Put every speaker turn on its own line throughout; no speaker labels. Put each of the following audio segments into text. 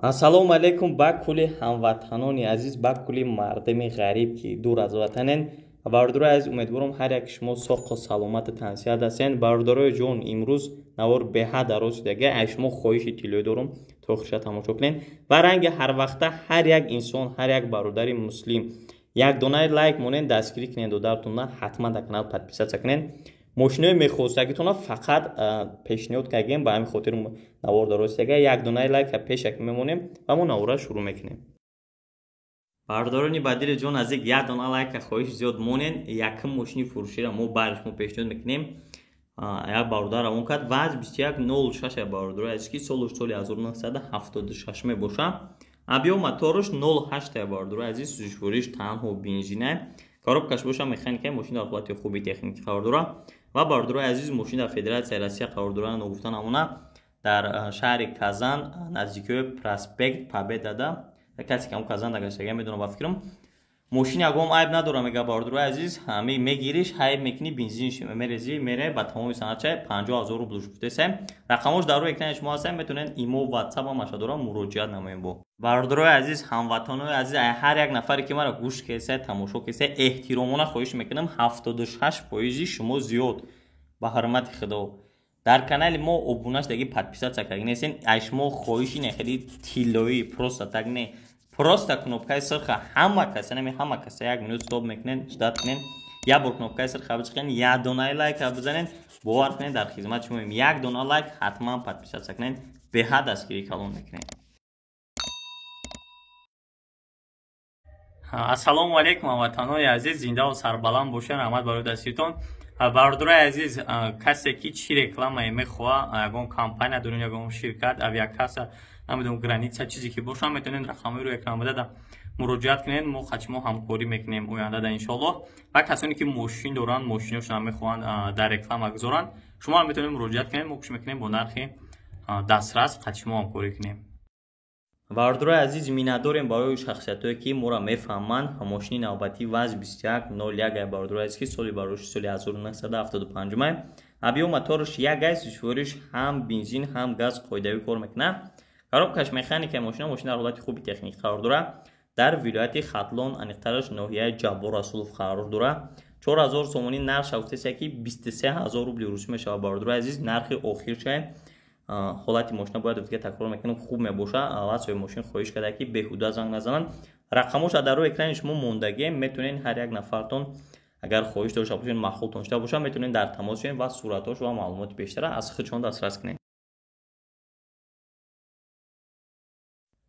Ассалому алайкум ба кулли ҳамватанони азиз, ба кулли мардами ғариб, ки дур аз ватанен. Бародарои азиз, умедворам ҳар яки шумо соқу саломату тансиҳат ҳастен. Бародарои ҷон, имрӯз навор беҳад дароз шудага, аз шумо хоҳиши тиллоӣ дорам то охириша тамошо кунед. Ва ранги ҳарвақта ҳар як инсон, ҳар як бародари муслим як донаи лайк монед, дастгирӣ кунед додаратонна, ҳатман дар канал подписаться кунед. Мошинои мехостагитона фақат пешниҳод кардем, ба ҳамин хотир навор дароз шудага. Як донаи лайка пешак мемонем ва мо навора шурӯъ мекунем. Бародарони ба дили ҷон наздик, як дона лайка хоҳиш зиёд монен. Якум мошини фурӯширо мо бари шумо пешниҳод мекунем. Як бародар равон кард, ВАЗ 2106 бародарои азиз, ки солуш соли 1976 мебошад. Объём моторуш 0,8 бародарои азиз, сӯзишвориш танҳо бензина. Коробкаш боша механика, мошин дар ҳолати хуби техникӣ қарор дорад. Ва бародарои азиз, мошин дар Федератсияи Россия қарор дорад, ногуфта намона дар шаҳри Казан, наздикиҳои проспект Победада. Касе ки ҳам Казан дагаштага медонам, ба фикрам мошин ягон айб надорам, мега бародарои азиз. Ҳами мегириш, ҳайб мекунӣ, бензинш мерези, мере ба тамоми санъатча 50 000 рубл гуфтесем. Рақамош дар рӯи экрани шумо ҳастем, метавонед имо, ватсап ҳам аша дорам, муроҷиат намоем. Бо бародарои азиз, ҳамватанои азиз, ҳар як нафаре ки маро гӯш кеса, тамошо кеса, эҳтиромона хоҳиш мекунам, 76 фоизи шумо зиёд, ба ҳурмати худо, дар канали мо обуна шудаги, подписаться карда нестен. Аз шумо хоҳиши не хеле тиллоӣ, просто так не, просто кнопкаи сирха ҳама каса, нами ҳама каса як минут стоп мекунед, ждать кунед, як бор кнопкаи сирха бичиқен, як донаи лайка бизанед. Бовар кунед, дар хизмати шумоем. Як дона лайк, ҳатман подписаться кунед, беҳад дастгирӣ калон мекунед. Ассалому алайкум, ҳамватанони азиз, зиндаву сарбаланд бошед, раҳмат барои дастгиритон. Бародарои азиз, касе ки чӣ рекламае мехоҳа, ягон компания дорем, ягон ширкат, авиакасса, намедонам, граница, чизе ки боша, метавонед рақамҳои рӯи экран буда муроҷиат кунед. Мо хачмо ҳамкорӣ мекунем ояндада, иншоаллоҳ. Ва касоне ки мошин доранд, мошиношонро мехоҳанд дар реклама гузоранд, шумо ҳам метавонед муроҷиат кунед. Мо кӯшиш мекунем бо нархи дастрас қачмо ҳамкорӣ кунем. Бародарои азиз, миннатдорем барои шахсиятҳое ки моро мефаҳманд. Мошини навбатӣ ВАЗ 2101, бародарои азиз, ки соли барош соли 1975, объём моторш як ай, сӯзишвориш ҳам бензин, ҳам газ қоидавӣ кор мекунад. Коробкаш механика. Мошина дар ҳолати хуби техникӣ қарор дорад, дар вилояти Хатлон, аниқтараш ноҳияи Ҷаббор Расулов қарор дорад. 4000 сомонӣ нарх шавтеся, ки 23 000 рубли русӣ мешавад. Бародарои азиз, нархи охирчае. Ҳолати мошина, бояд дига такрор мекунам, хуб мебошад. Ва соҳиби мошин хоҳиш карда, ки беҳуда занг назананд. Рақамоша дар рӯи экрани шумо мондагием, метавонед ҳар як нафартон агар хоҳиш дошта бошед, маъқултон шуда бошад, метавонед дар тамос шавед ва суратҳош ва маълумоти бештара аз худшон дастрас кунед.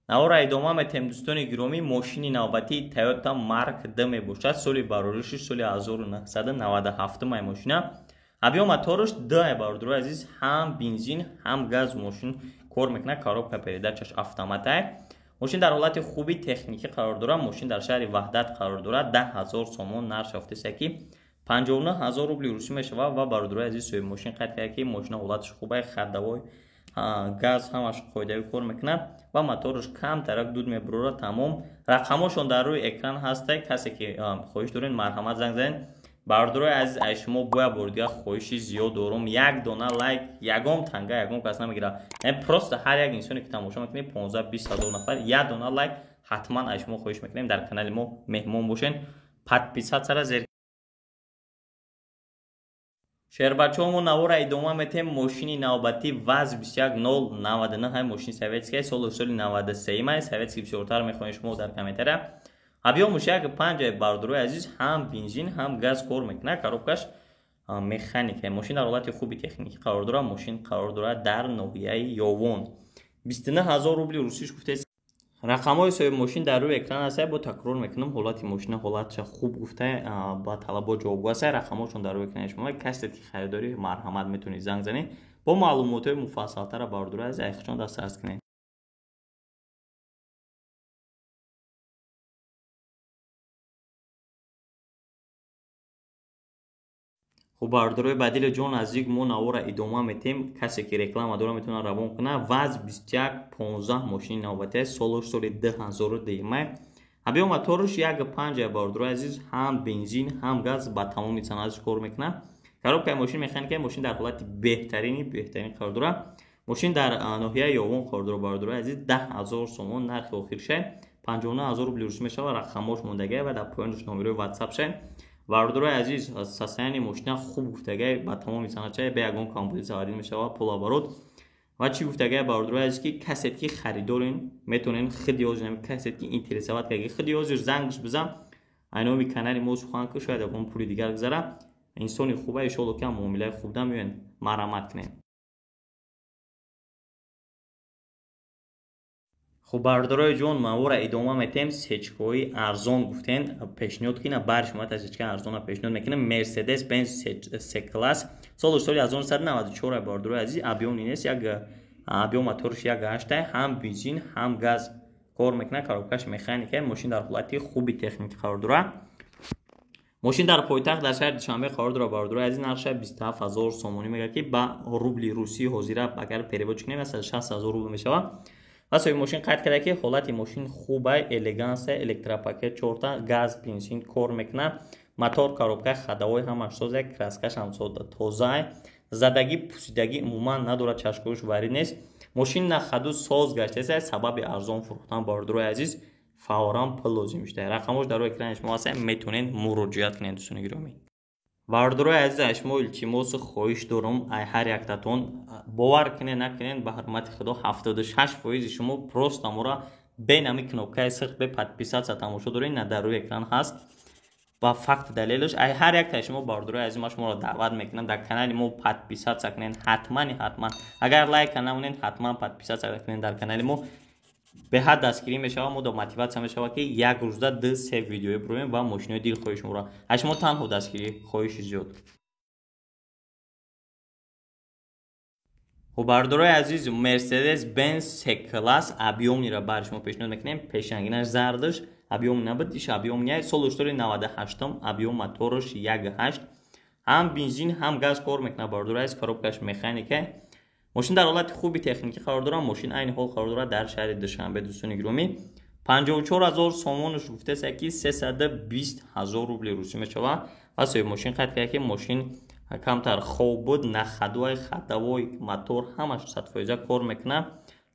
Навора идома метаҳем, дӯстони гиромӣ. Мошини навбатии Toyota Mark D мебошад, соли барориши соли 1997 ай мошина, объём моторш д. Бародарои азиз, ҳам бензин, ҳам газ мошин кор мекунад, коробка передачаш автоматай. Мошин дар ҳолати хуби техникӣ қарор дорад. Мошин дар шаҳри Ваҳдат қарор дорад. 10 000 сомон нарх ёфтеся, ки 59 000 рубли русӣ мешавад. Ва бародарои азиз, соҳиби мошин қайд кард, ки мошина ҳолаташ хубай, ходовой, газ ҳамаш қоидавӣ кор мекунад ва моторш камтарак дуд мебурорад, тамом. Рақамошон дар рӯи экран ҳастай, касе ки хоҳиш доред, марҳамат, занг занед. Бародарои азиз, аз шумо бояд бори дигар хоҳиши зиёд дорум: як дона лайк. Ягон танга ягон кас намегирад, просто ҳар як инсоне ки тамошо мекунед, 15-20 ҳазор нафар, як дона лайк ҳатман аз шумо хоҳиш мекунем. Дар канали мо меҳмон бошед, подписаться зер. Шербачаҳо, навора идома метем. Мошини навбатӣ ВАЗ 21099, мошини советская, соли 93, советский бисёртар мехоҳем шумо дар комментария. Объём мушак панҷ. Бародарои азиз, ҳам бензин, ҳам газ кор мекунад, коробкаш механика. Мошин дар ҳолати хуби техникӣ қарор дорад. Мошин қарор дорад дар ноҳияи Ёвон, 29 000 рубли русиш гуфтест. Рақамҳои соҳиби мошин дар рӯи экран аст. Бо такрор мекунам, ҳолати мошина ҳолатша хуб гуфта, ба талабот ҷавобгӯ аст. Рақамҳошон дар рӯи экрани шумо. Касе ки харидорӣ, марҳамат, метавонед занг занед, бо маълумотҳои муфассалтара, бародарои азиз, айхчон дастрас кунед. Хуб, бародарои ба дили ҷон наздик, мо навора идома метем. Касе ки реклама дора, метавонад равон кунад. ВАЗ 2115 мошини навбатӣ, солош соли 2010, объём моторш 1,5. Бародарои азиз, ҳам бензин, ҳам газ ба тамоми саноатш кор мекунад. Коробкаи мошин механика. Мошин дар ҳолати беҳтарини беҳтарин қарор дорад. Мошин дар ноҳияи Ёвон қарор дорад, бародарои азиз, 10 000 сомон нархи охирша, 59 000 рубли русӣ мешавад. Рақамош мондагай ва дар поёнаш номерои ватсапша. Бародарои азиз, состояние мошина хуб гуфтагай, ба тамоми санадча бе ягон камбудӣ заводить мешавад, полуоборот. Ва чӣ гуфтагай, бародарои азиз, ки касе ки харидорен, метавонен худи ҳозир, касе ки интересовать карда, худи ҳозир зангш бизан, айноми канали мо сухан ки шояд ягон пули дигар гузара. Инсони хуба, иншоалло, ки муомилаи хуб да меоян, марҳамат кунед. Хуб, бародарои ҷон, мавора идома метем. Сечкаҳои арзон гуфтен, пешниҳод кина бар шумо та сечкаи арзона пешниҳод мекунем. Мерседес Бенз С класс, солу соли 1994, бародарои азиз, объёмный нест, як объём моторш 1,8, ҳам бензин, ҳам газ кор мекунад, коробкаш механика. Мошин дар ҳолати хуби техникӣ қарор дорад. Мошин дар пойтахт, дар шаҳри Душанбе қарор дорад, бародарои азиз. Нархша 27 000 сомонӣ мегӯяд, ки ба рубли русӣ ҳозира агар перевод кунем, 160 000 рубл мешавад. Ва соҳиби мошин қайд карда, ки ҳолати мошин хуба, элегансия, электропакет чорта, газ, бензин кор мекунад, мотор, коробка, ходовой ҳамаш соза, краскаш ҳам тоза, задагӣ, пусидагӣ умуман надорад, чашкош варид нест. Мошин на ходу соз гаштааст. Сабаби арзон фурӯхтан, бародарои азиз, фавран пул лозим шуда. Рақамош дар рӯи экрани шумо ҳаст, метавонед муроҷиат кунед, дӯстони гиромӣ. Бародарои азиз, аз шумо илтимосу хоҳиш дорам, ай ҳар яктатон, бовар кунед, накунед, ба ҳурмати Худо, 76% шумо просто мора бе нами кнопкаи сирх, бе подписаться тамошо доред. На, дар рӯи экран ҳаст ва факт далелаш. Ай ҳар яктаи шумо, бародарои азиз, ман шуморо даъват мекунам, дар канали мо подписаться кунед ҳатмани ҳатман. Агар лайка намонед, ҳатман подписаться кунед дар канали мо. Беҳад дастгирӣ мешавад, мо мотиватсия мешавад, ки як рӯзда ду се видеое бироем ва мошинои дилхоҳи шуморо. Аз шумо танҳо дастгирӣ, хоҳиши зиёд. Хуб, бародарои азиз, Мерседес Бенз С класс объёмныйро бар шумо пешниҳод мекунем. Пешангинаш зардаш объём набуд, иш объёмный, соли соли 98-м, объём мотораш 1,8, ҳам бензин, ҳам газ кор мекунад, бародарои азиз, коробкаш механика. Мошин дар ҳолати хуби техникӣ қарор дорад. Мошин айни ҳол қарор дорад дар шаҳри Душанбе, дӯстони гиромӣ. 54 000 сомонаш гуфтааст, ки 320 000 рубли русӣ мешавад. Ва соҳиби мошин қайд кард, ки мошин камтар хоб буд, на ходу, ходовой, мотор ҳамаш 100% кор мекунад,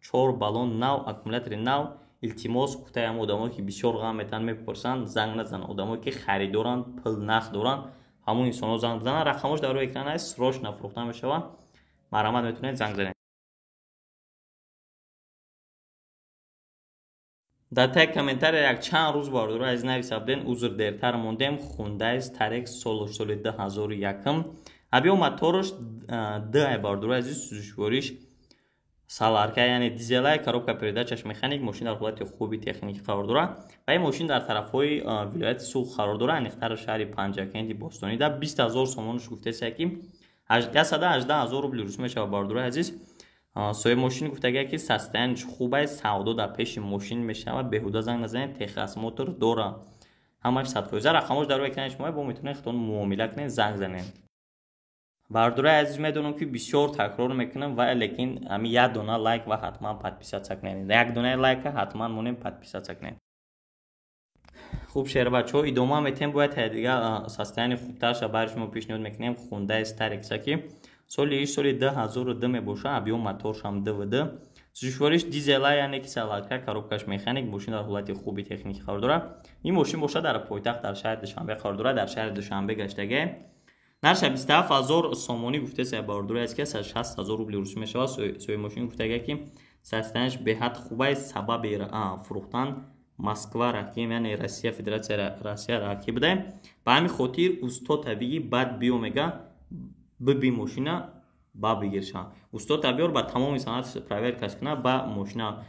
чор баллон нав, аккумулятори нав. Илтимос, гуфтаи ҳама одамое ки бисёр ғам метаҳанд, мепурсанд, занг назананд. Одамое ки харидоранд, пул нақд доранд, ҳамон инсонҳо занг бизананд. Рақамош дар рӯи экран аст, срочно фурӯхта мешавад, марҳамат, метавонед занг занед. Дар таи комментария як чанд рӯз, бародаро азиз, нависа буден, узр, дертар мондем. Хундай Старекс, солу соли 2001-м, объём мотораш д ай, бародаро азиз, сӯзишвориш солярка, яъне дизелай, коробка передачаш механик. Мошин дар ҳолати хуби техникӣ қарор дорад ва ин мошин дар тарафҳои вилояти Суғд қарор дорад, аниқтар шаҳри Панҷакенти бостонӣ. Да 20 000 сомонаш гуфтеса, ки 118 000 рубли русӣ мешавад, бародарои азиз. Соҳиби мошин гуфтагия, ки состояниеш хуб аст, савдо дар пеши мошин мешавад, беҳуда занг назанед, техосмотр дора, ҳамаш 100%. Рақамош дар рӯи экрани шумо, бо метавонед худтон муомила кунед, занг занед. Бародарои азиз, медонам, ки бисёр такрор мекунам, ва лекин ами як дона лайк ва ҳатман подписаться кунед. Як донаи лайка ҳатман монем, подписаться кунед. Хуб, шербачаҳо, идома метем. Бояд дига состояние хубтарша бари шумо пешниҳод мекунем. Хундаи Старекса, ки соли иш соли 2002 мебошад, объём моторшам ДВД, сӯзишвориш дизела, яъне ки солярка, коробкаш механик. Мошин дар ҳолати хуби техникӣ қарор дорад. Ин мошин бошад, дар пойтахт, дар шаҳри Душанбе қарор дорад, дар шаҳри Душанбе гаштагае. Нарша 27 000 сомонӣ гуфтеса, бародари азиз, ки 60 000 рубли русӣ мешавад. Соҳиби мошин гуфтага, ки состояниеш беҳад хуб аст, сабаби фурӯхтан Москва раким, яъне Россия, Федератсия Россия раки буда. Ба ҳамин хотир усто табиӣ баъд биё, мега, биби мошина ба бигирша. Усто табиёр ба тамоми санъат проверкаш куна, ба мошина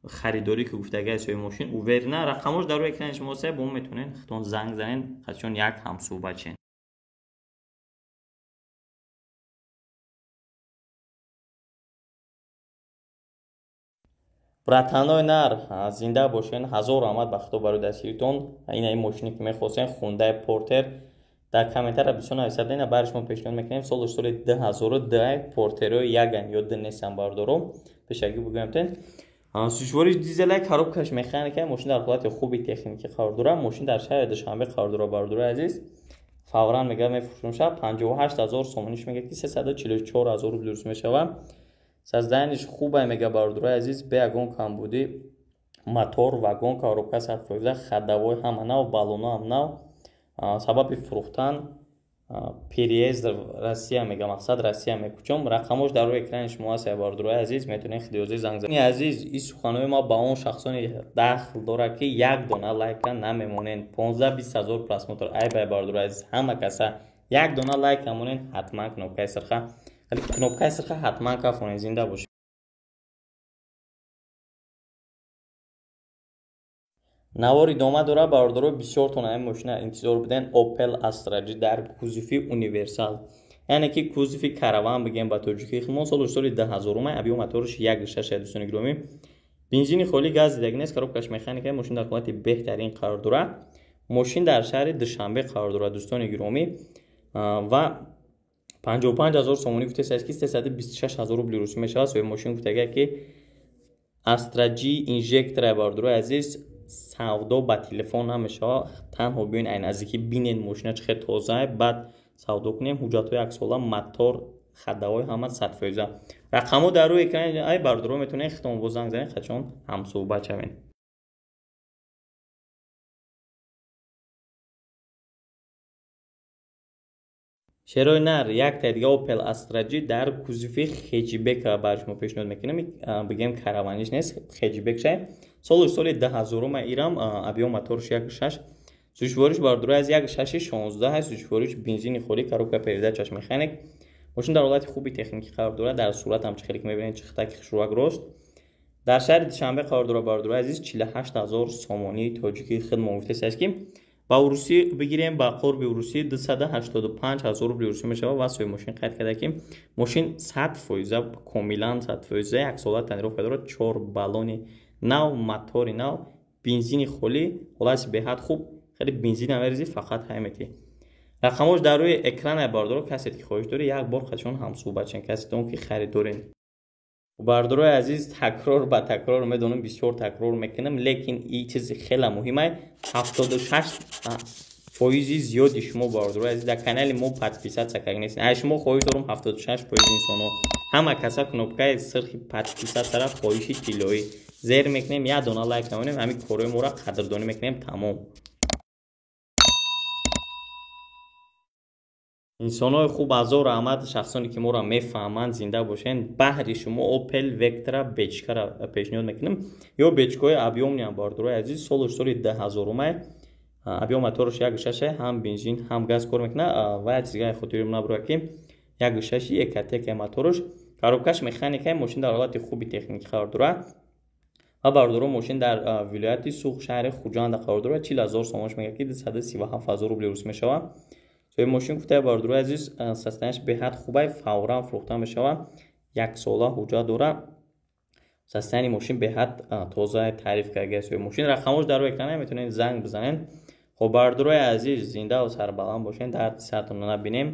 харидорӣ, ки гуфтагаи соҳиби мошин уверена. Рақамош дар рӯи экрани шумо аст, бо метавонед худтон занг занед, чун як ҳамсӯҳбат шед. Братанои нар, зинда бошен, ҳазор раҳмат ба Худо барои дастгиритон. Ина ин мошине ки мехостен, Хундай Портер, дар комментария бисёр нависа будем, бари шумо пешниҳод мекунем. Солу соли 2002, Портерои яган ё д нестан, бардоро, пешакӣ бигӯям тен. Сӯзишвориш дизелай, коробкаш механика. Мошин дар ҳолати хуби техникӣ қарор дорад. Мошин дар шаҳри Душанбе қарор дорад, бардорои азиз. Фавран мега мефурӯшам. 58 000 сомониш мега, ки 344 000 рубли рус мешавад. Состояние ш хубай мега, бародарои азиз, бе ягон камбудӣ. Мотор, вагон, коробка 100%, ходовой ҳама нав, баллоно ҳам нав. Сабаби фурӯхтан переезд Россия мега, мақсад Россия мекучом. Рақамош дар рӯи экрани шумо ҳаст, бародарои азиз, метавонед хидиёзӣ занг занед. Азиз, ин суханои ма ба он шахсоне дахл дорад, ки як дона лайка намемонед. 15-20 ҳазор просмотр айбай, бародарои азиз, ҳама каса як дона лайк намонед, ҳатман кнопкаи сирха, кнопкаи сирха ҳатман кафонед. Зинда бошед. Навор идома дорад, бародаро. Бисёртон ҳамин мошина интизор буден. Opel Astra G дар кузови универсал, яъне ки кузови караван бигем ба тоҷикии худмон. Солу соли 2000, объём моторш 1,6, дӯстони гиромӣ. Бензини холӣ, газ дидаги нест, коробкаш механика. Мошин дар ҳолати беҳтарин қарор дорад. Мошин дар шаҳри Душанбе қарор дорад, дӯстони гиромӣ, ва 55 ҳазор сомонӣ гуфтест, ки 326 ҳазор рубли русӣ мешавад. Соҳиби мошин гуфтага, ки Astra G инжектора, бародарои азиз, савдо ба телефон намешавад. Танҳо биёин, ай наздикӣ бинед мошина чӣ хел тозаа, баъд савдо кунем. Ҳуҷҷатҳои яксола, мотор, ходовой ҳама 100%. Рақамҳо дар рӯи экран ай, бародаро, метавонед хитон бо занг занед, хачон ҳамсӯҳбат шавед. Шерои нар, якта дига Opel Astra G дар кузови хэтчбека бар шумо пешниҳод мекунем. Бигем, караваниш нест, хэтчбек шай. Солу соли 2000, ирам объём моторш 1,6. Сӯзишвориш, бародарои аз, 1,6 16 сӯзишвориш, бензини холӣ, коробка передачаш механик. Мошин дар ҳолати хуби техникӣ қарор дорад. Дар сурат ҳам чӣ хеле ки мебинед, чихтаки хушрӯак рост. Дар шаҳри Душанбе қарор дорад, бародарои азиз. 48 ҳазор сомонии тоҷикии хидмон гуфтест, ки ба урусӣ бигирем, ба қурби урусӣ 285 ҳазор рубли русӣ мешавад. Ва соҳиби мошин қайд карда, ки мошин 100%, комилан 100%, яксола тонировка дорад, чор баллони нав, мотори нав, бензини холӣ, ҳолати беҳад хуб. Хеле бензин намерезӣ, фақат ҳайметӣ. Рақамош дар рӯи экран, бародаро. Касе ки хоҳиш доред, як бор қачон ҳамсӯҳбат шен, касетон ки харидорен. Бародарои азиз, такрор ба такрор, медонам, бисёр такрор мекунам, лекин ин чизи хеле муҳимай. 76 фоизи зиёди шумо, бародарои азиз, дар канали мо подписаться карда нестед. Аз шумо хоҳиш дорам, 76% инсонҳо, ҳама каса кнопкаи сирхи подписаться ра, хоҳиши тиллоӣ, зер мекунем, як дона лайк намонем, ҳамин корҳои моро қадрдонӣ мекунем, тамом. Инсонҳои хуб, ҳазор раҳмат, шахсоне ки моро мефаҳманд, зинда бошед. Баҳри шумо Opel Vectra бечкара пешниҳод мекунем, ё бечкаҳои объёмный ам, бародарои азиз. Солуш соли 2000, объём моторш 1,6, ҳам бензин, ҳам газ кор мекунад. Ва як чизга хотири набурад, ки 1,6 ECOTEC моторш, коробкаш механика. Мошин дар ҳолати хуби техникӣ қарор дорад. Ва, бародаро, мошин дар вилояти Суғд, шаҳри Хуҷанда қарор дорад. 40 ҳазор сомонш мегӯяд, ки 237 ҳазор рубли рус мешавад. Соҳиби мошин гуфта, бародарои азиз, состояние ш беҳад хубай, фавран фурӯхта мешавад, яксола ҳуҷҷат дорад. Состояние мошин беҳад тоза таъриф карда соҳиби мошин. Рақамош дар рӯи экран, метавонед занг бизанед. Хоб, бародарои азиз, зиндаву сарбаланд бошед, дарди сартонро набинем.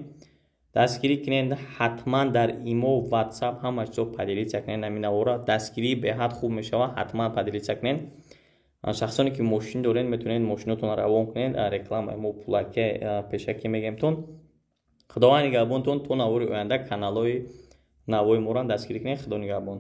Дастгирӣ кунед ҳатман, дар имо, Ватсап, ҳама чизо поделиться кунед наминавора. Дастгирӣ беҳад хуб мешавад, ҳатман поделиться кунед. Шахсоне ки мошин доред, метавонед мошинотонро равон кунед. Рекламаи мо пулаке пешакӣ мегемтон. Худованд нигаҳбонтон то навори оянда. Каналҳои навои моро дастгирӣ кунед. Худо нигаҳбон.